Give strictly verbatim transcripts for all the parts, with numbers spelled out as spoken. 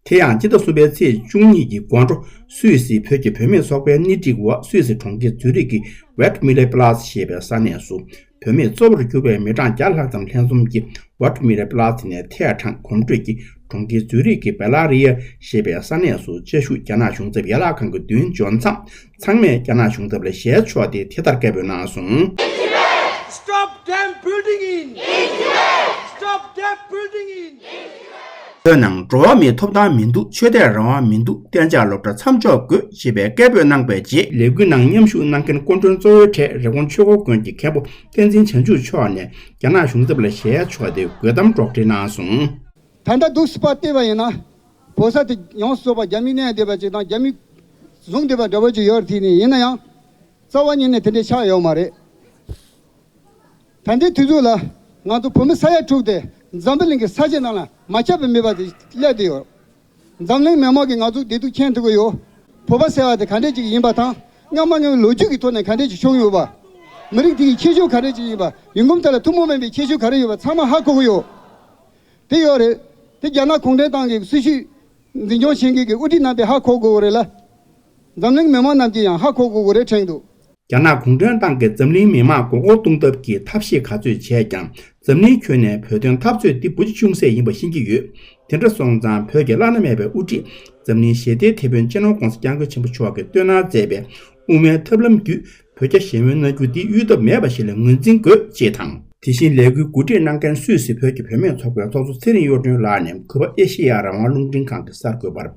དེ་ཡང་སྤྱི་ཟླ་གསུམ་པའི་ཚེས་བཅུ་གཉིས་ཀྱི་དགོང་དྲོ་སུད་སི་བོད་ཀྱི་བུད་མེད་ཚོགས་པའི་སྣེ་ཁྲིད་འོག་སུད་སི་གྲོང་ཁྱེར་ཛུ་རིག་གི་Waldmilchplatz་ཞེས་པའི་ས་གནས་སུ། བུད་མེད་གཙོ་བོར་གྱུར་པའི་མི་གྲངས་བརྒྱ་ལྷག་ཙམ་ལྷན་འཛོམས་ཀྱིས་Waldmilchplatz་ནས་ཐད་དྲངས་གོམ་བགྲོད་ཀྱིས་གྲོང་ཁྱེར་ཛུ་རིག་གི་Bavaria་ཞེས་པའི་ས་གནས་སུ་བཅའ་བཞུགས་རྒྱ་ནག་གཞུང་ཚབ་ཡན་ལག་ཁང་གི་མདུན་འབྱོར་མཚམས། ཚང་མས་རྒྱ་ནག་གཞུང་ཚབ་ལ་ཞལ་ཕྱོགས་ཏེ་དེ་ལྟར་སྐད་འབོད་གནང་སོང་། Stop dam building in! Stop dam building in! བོད་ནང་འགྲོ་བ་མིའི་ཐོབ་ཐང་མི་འདུག་ཆོས་དད་རང་དབང་མི་འདུག་གཏན་འཇགས་སློབ་གྲྭ་མཚམས་འཇོག་དགོས་ཞེས་པའི་སྐད་འབོད་གནང་པའི་རྗེས། ལས་འགུལ་ནང་མཉམ་ཞུགས་གནང་མཁན་སྐུ་མགྲོན་གཙོ་བོའི་གྲས་རི་ཀོན་ཆོས་འཁོར་དགོན་གྱི་མཁན་པོ་བསྟན་འཛིན་བྱང་ཆུབ་མཆོག་ནས་རྒྱ་ནག་གཞུང་ཚབ་ལ་ཞལ་ཕྱོགས་ཏེ་དགོད་གཏམ་སྒྲོག་འགྲེལ་གནང་སོང་། ད་ལྟ་འདུག་སེ་ཕར་བལྟས་པ་ཡིན་ན། བོད་ས་དེ་ཡོངས་སུ་རྫོགས་པ་རྒྱ་མིས་གནས་བསྡད་པ་ཅིག་དང་རྒྱ་མིས་བཟུང་བསྡད་པ་འདྲ་བོ་ཅིག་ཡོད་རེད། དེ་ནི་ཡིན་ན་ཡང་རྩ་བ་ཉིད་ནས་དེ་འདྲའི་ཆགས་ཡོད་མ་རེད། ད་ལྟའི་དུས་ཚོད་ལ་ང་ཚོ་བོད་མི་ས་ཡ་དྲུག་དེ་འཛམ་བུ་གླིང་གི་ས་ཆ་ནང་ལ་མ་ཁྱབ་པའི་མེད་པ་དེ་སླེབས་བསྡད་ཡོད། འཛམ་གླིང་མི་མང་གིས་ང་ཚོ་བདེ་སྡུག་མཁྱེན་ཐུབ་ཀྱི་ཡོད། བོད་པ་ཟེར་བ་དེ་ག་འདྲས་ཅིག་ཡིན་པ་དང་། སྔ་མ་སྔོན་ལོ་རྒྱུས་ཀྱི་ཐོག་ནས་ག་འདྲས་ཅིག་བྱུང་ཡོད་པ། མི་རིགས་དེ་ཡི་ཁྱད་ཆོས་ག་འདྲས་ཅིག་ཡིན་པ། ཡུལ་གོམས་དེ་ལ་ཐུན་མོང་མིན་པའི་ཁྱད་ཆོས་ག་རེ་ཡོད་པ་ཚང་མ་ཧ་གོ་གི་ཡོད། དེ་ཡོད་རེད། དེ་རྒྱ་ནག་གུང་ཁྲན་ཏང་གི་སྲི་ཞུ་འཛིན་སྐྱོང་བྱེད་མཁན་གྱི་དབུ་ཁྲིད་རྣམ་པས་ཧ་གོ་དགོས་རེད་ལ། འཛམ་གླིང་མི་མང་རྣམས་ཀྱིས་ཡང་ཧ་གོ་དགོས་ཀྱི་རེད་དྲན་འདུག། རྒྱ་ནག་གུང་ཁྲན་ཏང་གིས་འཛམ་གླིང་མི་མང་མགོ་སྐོར་གཏོང་ཐབས་ཀྱི་ཐབས་ཤེས་ག་ཚོད་བྱས་ཀྱང་། འཛམ་གླིང་ཁྱོན་ནས་བོད་དོན་འཐབ་རྩོད་འདི་བུ་གཅིག་ཅུང་ཟད་ཡིན་པ་ཤེས་ཀྱི་ཡོད། དེ་འདྲ་སོང་ཙང་བོད་ཀྱི་བླ་ན་མེད་པའི་དབུ་ཁྲིད། འཛམ་གླིང་ཞི་བདེའི་དེད་དཔོན་སྤྱི་ནོར་༧གོང་ས་༧སྐྱབས་མགོན་ཆེན་པོ་མཆོག་གིས་བཏོན་གནང་མཛད་པའི་དབུ་མའི་ཐབས་ལམ་བརྒྱུད་བོད་རྒྱ་ཞི་མོལ་གནང་རྒྱུ་འདི་གཡོལ་ཐབས་མེད་པ་ཞིག་ལ་ངོས་འཛིན་དགོས་ཅེས་དང་། དེ་བཞིན་ལས་འགུལ་གོ་སྒྲིག་གནང་མཁན་སུད་སི་བོད་ཀྱི་བུད་མེད་ཚོགས་པའི་ཚོགས་གཙོ་ཚེ་རིང་གཡུ་སྒྲོན་ལགས་ནས་གུས་པ་ཨེ་ཤེ་ཡ་རང་དབང་རླུང་འཕྲིན་ཁང་གི་གསར་འགོད་པར་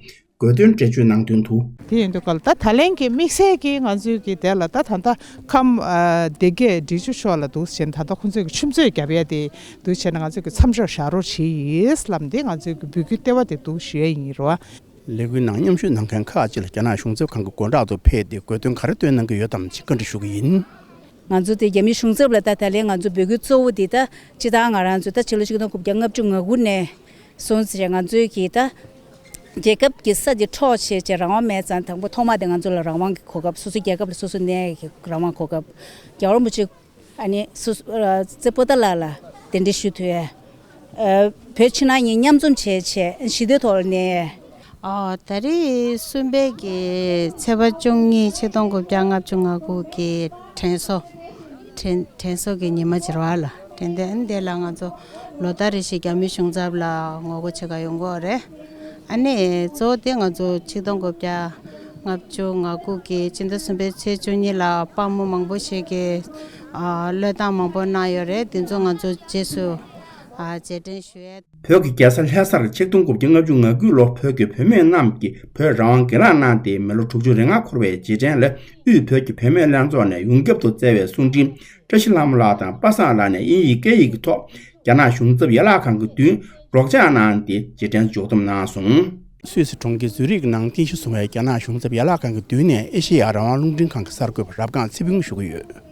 དགོས་འདུན་འགྲེལ་བརྗོད་གནང་དོན་དུ། དེ་ཡིན་དུས་སྐབས་ལ་ད་ད་ལན་གྱི་དམིགས་བསལ་གྱིས་ང་ཚོའི་གི་དེ་ལ་ད་ད་ལྟ་ཁམས་ཨ་སྡེ་དགེ་འབྲི་ཆུ་ཕྱོགས་ལ་འདུག་བྱས་ན་ད་ལྟ་ཁོང་ཚོས་གི་ཆུ་མཛོད་བརྒྱབ་ཡ་དེ་འདུག་བྱས་ན་ང་ཚོས་གི་མཚམས་འཇོག་བཞག་རོགས་བྱེད་ཡིས་ལབ་འདི་ང་ཚོས་གི་འབོད་སྐུལ་ལྟེ་བ་དེ་འདུག་ཞུ་ཡ་ཡིན་རེད་བ། ལས་འགུལ་ནང་མཉམ་ཞུགས་གནང་མཁན་ཁག་ཅིག་ལ་རྒྱ་ནག་གཞུང་ཚབ་ཁང་གི་སྒོ་འགྲམ་དུ་ཕེབས་ཏེ་དགོས་འདུན་ག་རེ་བཏོན་གནང་གི་ཡོད་དམ་ཅིག་བཀའ་འདྲི་ཞུ་གི་ཡིན། ང་ཚོ་དེ་རྒྱ་མི་གཞུང་ཚབ་ལ་ད་ད་ལན་ང་ཚོ་འབོད་སྐུལ་གཙོ་བོ་འདི་ད་སྤྱི་བཏང་ང་རང་ཚོ་ད་ཕྱི་ལོ་ཆིག་སྟོང་དགུ་བརྒྱ་ལྔ་བཅུ་ང་དགུ་ནས་སོང་ཟེར་ང་ཚོའི་གི་ད་རྒྱལ་ཁབ་ཀྱི་ས་དེ་འཕྲོག་བྱས་བྱས་རང་དབང་མེད་ཙང་དང་པོ་ཐོག་མ་དེ་ང་ཚོ་ལ་རང་དབང་གི་གོ་སྐབས་སོ་སོའི་རྒྱལ་ཁབ་ལ་སོ་སོ་གནས་ཀྱི་རང་དབང་གོ་སྐབས། རྒྱལ་བ་རིན་པོ་ཆེ་ཨ་ནི་སོ་སོ་ཨ་རྩེ་པོ་ཏ་ལ་ལ་གདན་འདྲེན་ཞུ་ཐུབ་ཡས། ཨ་བོད་ཕྱི་ནང་གཉིས་མཉམ་འཛོམས་བྱས་བྱས་ཞི་བདེ་ཐོག་ལ་གནས་ཡས། ཨོ་ད་རེས་གསུམ་པའི་གི་ཚེས་པ་བཅུ་གཉིས་ཆིག་སྟོང་དགུ་བརྒྱ་ལྔ་བཅུ་ང་དགུ་གི་དྲན་གསོ། དྲན་དྲན་གསོ་གི་ཉི་མ་ཅིག་རེད་བ་ལ། དྲན་རྟེན་འདི་ལ་ང་ཚོ་ལོ་ལྟར་རེ་བཞིན་རྒྱ་མི་གཞུང་ཚབ་ལ་ངོ་རྒོལ་བྱེད་ག་ཡོང་གི་ཡོད་རེད། ཨ་ནི་གཙོ་བོ་དེ་ང་ཚོ་ཆིག་སྟོང་དགུ་བརྒྱ་ལྔ་བཅུ་ང་དགུ་གི་ཕྱི་ཟླ་གསུམ་པའི་ཚེས་བཅུ་གཉིས་ལ་དཔའ་མོ་མང་པོ་ཞིག་གིས་ཨ་བློས་བཏང་མང་པོ་གནང་ཡོད་རེད། དེ་ཚོ་ང་ཚོ་རྗེས་སུ་ཨ་རྗེས་དྲན་ཞུ་ཡས། བོད་ཀྱི་རྒྱལ་ས་ལྷ་སར་ཆིག་སྟོང་དགུ་བརྒྱ་ལྔ་བཅུ་ང་དགུ་ལོར་བོད་ཀྱི་བུད་མེད་རྣམས་ཀྱིས་བོད་རང་དབང་སྒེར་ལངས་གནང་སྟེ་མི་ལོ་དྲུག་ཅུ་རེ་ལྔ་འཁོར་བའི་རྗེས་དྲན་ལ་དབུས་བོད་ཀྱི་བུད་མེད་ལྷན་ཚོགས་ནས་ཡོངས་ཁྱབ་ཏུ་བསྩལ་བའི་གསུང་འཕྲིན་བཀྲ་ཤིས་ལྷ་མོ་ལགས་དང་པ་སངས་ལགས་ནས་དབྱིན་ཡིག་སྐད་ཡིག་གི་ཐོག་རྒྱ་ནག་གཞུང་ཚབ་ཡན་ལག་ཁང་གི་མདུན་སྒྲོག་ཕྱག་གནང་སྟེ་རྗེས་དྲན་འཇོག་སྡོམ་གནང་སོང་། སུད་སི་གྲོང་ཁྱེར་ཛུ་རིག་ནང་རྟེན་གཞི་བཟུང་བའི་རྒྱ་ནག་གཞུང་ཚབ་ཡན་ལག་ཁང་གི་མདུན་ནས་ཨེ་ཤེ་ཡ་རང་དབང་རླུང་འཕྲིན་ཁང་གི་གསར་འགོད་པ་རབ་སྒང་ཚེ་ཕུན་ཞུ་གི་ཡོད།